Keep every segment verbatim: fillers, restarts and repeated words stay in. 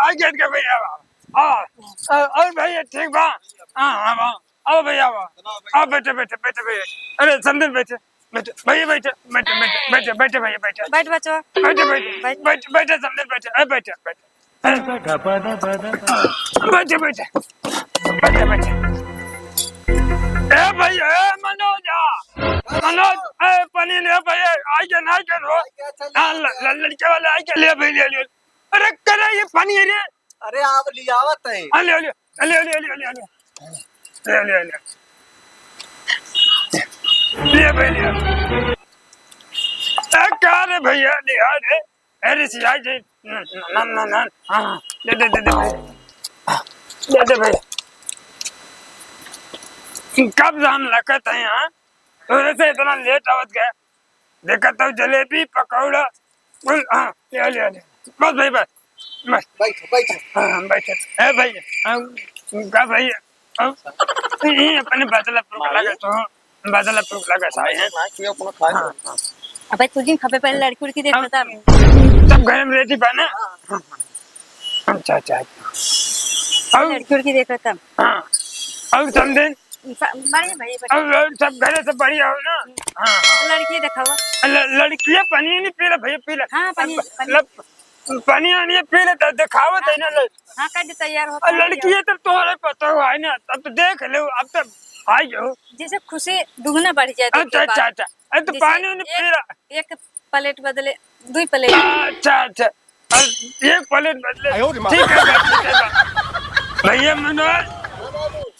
आ, गेट के भैया, आ, आ, और भैया ठीक बा? हाँ, हाँ, हाँ। आओ भैया, आओ। आओ, बैठे, बैठे, बैठे, बैठे। अरे, समदिन, बैठे, बैठे, भैया, बैठे, बैठे, बैठे, बैठे, बैठे, भैया, बैठे। बैठ बच्चों। बैठे, बैठे, बैठ। बैठे, बैठे, समदिन, बैठे, ए, बैठे, बैठे। बैठे, बैठे, बैठे, बैठे। ए भैया, ए मनोज, आ। मनोज, ए, पानी ले भैया, आई के ना के रो। हाँ, ल-, ल-, लड़के वाले आई के ले भैया, ले, ले। अरे, करे ये पानी है रे। अरे, आप ले आवत है। हाँ, ले, ले। ले, ले, ले, ले, ले। ले, ले, ले। ले भाई, ले। ए, का रे भैया, ले आ रे। अरे, सिया जी। ना, ना, ना, ना। हाँ, हाँ। दे, दे, दे, दे भाई। दे, दे भाई। कब से हम लकत है यहाँ? तोरे से इतना लेट आवत गया। देखा तो जलेबी, पकौड़ा, कुल, हाँ, ले, ले, ले। बस भाई, बस, बस। बैठ, बैठ। हाँ, हाँ, बैठ। ए भाई, हाँ, का भाई, हाँ, ये अपने बदलापुर का मालिक। लगा तो, बदलापुर का लगा साहब है। ना, क्यों अपना खाए हाँ, हो? हाँ। अबे, तू जिन खपे पहले लड़की उड़की देख हाँ, लेता। सब घर में रेडी बा ना? हाँ, हाँ। अच्छा, अच्छा, अच्छा। और लड़की उड़की देख लेता। हाँ, और समदिन? ब-, बढ़िया भाई, बढ़िया। और, और सब घरे से बढ़िया हो ना? हाँ। लड़की देखावा। ल-, लड़कियाँ पानी नहीं पी ले भैया, पी ले। हाँ, पानी, अब पानी। लब-, पानी वानी पी ले तो देखावत है ना ले। हाँ, कर दे तैयार होता और है लड़की भैया। है तो तोहरे पता हुआ है ना, तब तो देख लो, अब तो आई हो। जैसे खुशी दुगना बढ़ जाए, अच्छा, देखिए अच्छा, बात। अच्छा। अरे तो जैसे पानी वानी पी एक, ले। एक प्लेट बदले दुई प्लेट। अच्छा, अच्छा। अब एक प्लेट बदले। आयो रे माँ। ठीक है बा, ठीक है बा। भैया मनोज,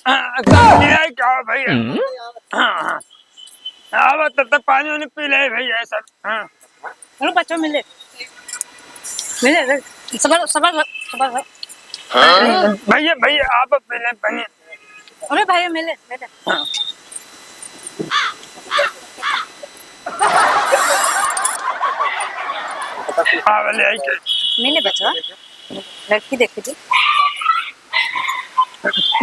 हाँ, सब किराए का हो भैया? हम्म। हाँ, हाँ। अब तब तक पानी वानी पी ले भैया सब। हाँ। चलो बच्चों मिले। मिले रे। सबर, सबर, सबर। भैया, भैया, आप पी ले पानी। अरे भाई, मिले, मिले। हाँ। हाँ, बोले, आई के। मिले बचवा। लड़की देखी थी।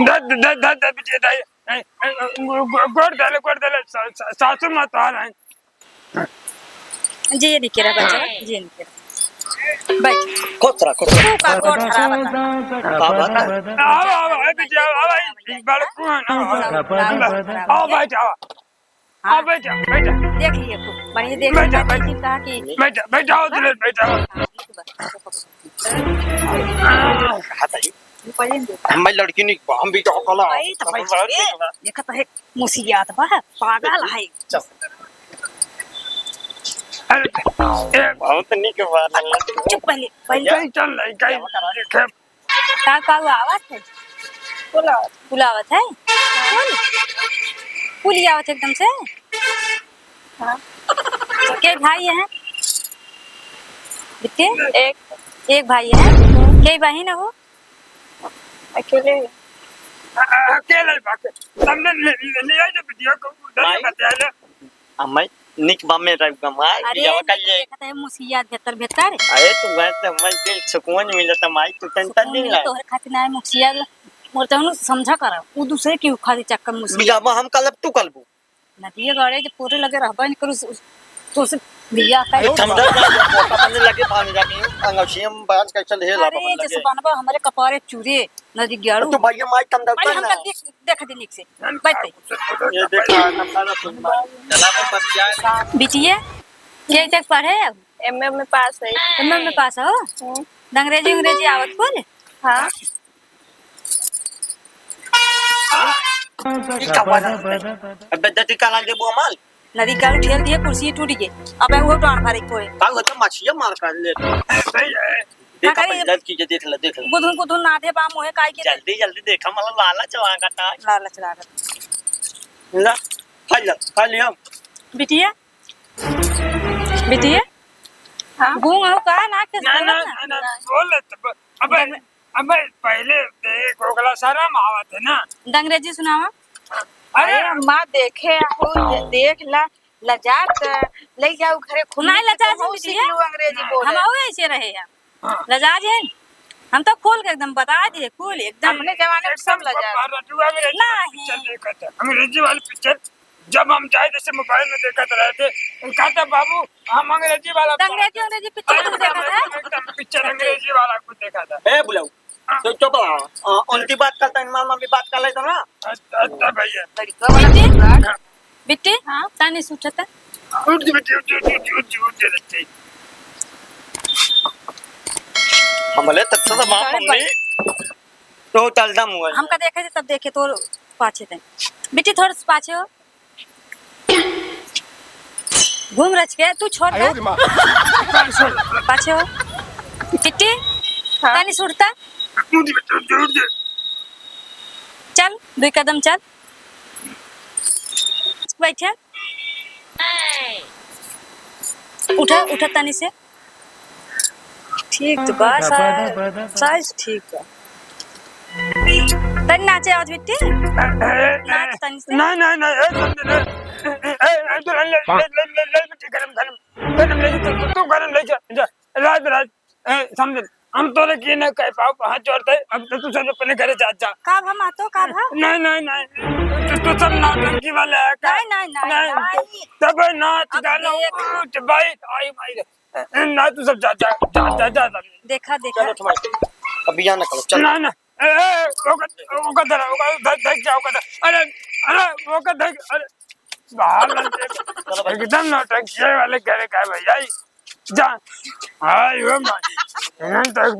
द, द, द, द, द, बिटिया, द, ए, ए, गो-, गो-, गोड़ धले, गोड़ धले, सा-, सा-, सासू माँ तो आ रही। जी, ये निके रहा बच्चा, जी, ये निके रहा। बैठ। खुश रहा, खुश रहा। तू का गोड़ धरावा था? का बात है? आओ, आओ, आओ, ए, बिटिया, आओ, आओ, ई बड़कू है ना, आओ, आओ, आओ, बैठ, आओ। हाँ। आओ, बैठ, बैठ। देख लिए खूब, बढ़िया देख बैठ, लिए, बैठ। कहा कि बैठ, बैठ, आओ, हाँ? दुल्हन, बैठ, आओ। हाँ, ठीक बा। कहा था ये? ये पहले हम लड़की नहीं, हम भी तो कला। भाई, तो बैठ के, देखत है, मुसियात बा, पागल है। चल। अरे, ए, बहुत निक बात है। चुप पहले, पहले। भैया, चल, चल, लड़का ही देखे। का, का हुआ? आवत है? पुल आवत। पुल आवत है? पुल? पुल ही आवत है एकदम से? हाँ। के भाई हैं? बिट्टी? एक। एक भाई है? के बहिन है वो? अकेले ही। अ-, अ-, अकेले बाके। सामने ले, ले, ले आइए वीडियो को, उधर ही माई। बताया ना। अम्मा, निक बा मेरा गमाई, अरे, बियाह कर ले। देखत है, मुसिया भेतर भेतर। अरे, तू गए तो हमारे दिल सुकून मिलता, माई, तू टेंशन सुकून नहीं मिले ले। तोहरे खातिर ना है, मुसिया, मोर जौन समझा कर, वो दूसरे की खातिर चक्कर मुसिया। बियाह हम कलब, तू कलबू। नदिया गड़े के पूरे लगे रहबा नहीं करू, तू से बियाह कर। अरे, ठंडा ना, पता नहीं लगे पानी जाके, अंगौछिया में बांध के चल, हे ला अरे, पकड़ जैसे लगे। बनबा हमारे कपारे चूरे, नदी गड़ू। तू भैया माई ठंडा भाई, ना। हमका देख, देख दे निक से। बैठ, बैठ। ये देखा, नंबर सुन बा। चला तो बस जाए। बिटिया, के तक पढ़े हो? एमए में पास है। एमए में पास हो? हम्म। अंग्रेजी, अंग्रेजी आवत कुल? हाँ। ई का बात है? अब बेइज्जती का लाग देबो हमार? नदी का ठेल दिए, कुर्सी टूट गए। अब वो डांड भरे कोई। का होता मछिया मार कर ले। ए, भाई, ए। देख का करी? अपन लड़की के देख ले, देख ले। गुदुन गुदुन ना दे बा मुहे काई के। जल्दी, जल्दी देखा, मतलब लालच लागत है। लालच लागत। ला, खा ले, खा ले हम। बिटिया, बिटिया, हाँ? गूंग हो का? ना के ना, ना, बोलत ना। ना, ना, बोलत, ब-, अबे, दंग- अबे, पहले एक ओगला शरम आवत है ना। अंग्रेजी सुनावा। अरे अरे, अम्मा, देखे हो, ये देख ला, लजात, ले जाओ घरे, खुद नहीं, लजा तो जी, सीख बिटिया। लो अंग्रेजी बोले। हम आओ ऐसे रहे हैं। हाँ। लजा जी, हम तो खोल के एकदम बता दिए, खोल एकदम। अपने जमाने में सब एकदम लजा। बाबा रजुआ में रहते नहीं। पिक्चर देखा था, अंग्रेजी वाली पिक्चर। जब हम जाए जैसे मोबाइल में देखत रहे थे, कहता, "बाबू, हम अंग्रेजी वाला तो अंग्रेजी, अंग्रेजी पिक्चर अरे, कुछ देखा एकदम, था?" एकदम पिक्चर अंग्रेजी वाला कुछ देखा था। ए, बुलाऊ। हाँ। तो चुप रहा। हाँ, उनकी बात करता है, माँ, मम्मी बात कर लेता ना। अच्छा, अच्छा भैया। लड़का वाला बिट्टी? हाँ। बिट्टी? हाँ? तानी से उठता। उठ जा बिट्टी, उठ जा, उठ जा, उठ जा, उठ जा, उठ जा, उठ जा। हम बोले, "तब तो माँ, अरे मम्मी।" तो चल दम हुआ। हमका देखे थे, तब देखे तो पाछे थे। बिट्टी, थोड़ा सा पाछे हो। घूम रच के, तू छोड़ दे। आयो रे माँ। पाछे हो। बिट्टी, हाँ? तानी से उठता। चल, दुई कदम चल। बैठे। उठा, उठा तनी से। ठीक तो बा, साइज, साइज ठीक बा। तनी नाचे आवत बिट्टी। ए, ए, ए, नाच तनी से। नहीं, नहीं, नहीं, ए, समझे, ए, ए, ए, ए, तो ले, ले, ले, ले, ले, ले, गरम, गरम, गरम ले, तू, तू, तू गरम ले जा, जा, राज, राज, ए, समझे, हम तोरे के ना कह पाओ, हाथ जोड़ते, अब तो तू सब अपने घरे जा, जा। का भा मातो, का भा? नहीं, नहीं, नहीं, तू, तू सब नौटंकी वाला है, का? नहीं, नहीं, नहीं, नहीं, नहीं। तब नाच अब गाना, देख। उठ, बैठ, आई, माई रे। ए, ए, ना, तू सब जा, जा, जा, जा, जा, जा। देखा, देखा। चलो, तुम्हारे, अब बियाह ना करो, चलो। ना, ना, ए, ए, ओकर, ओकर धरा, ओकर धर, धर जा, ओकर धर। अरे, अरे, ओकर धर, अरे, बाहर लग गए। चलो भाई। एकदम नौटंकी वाले घरे का है भैया, जा। हाय, ओ माई, इन्हन तो एकदम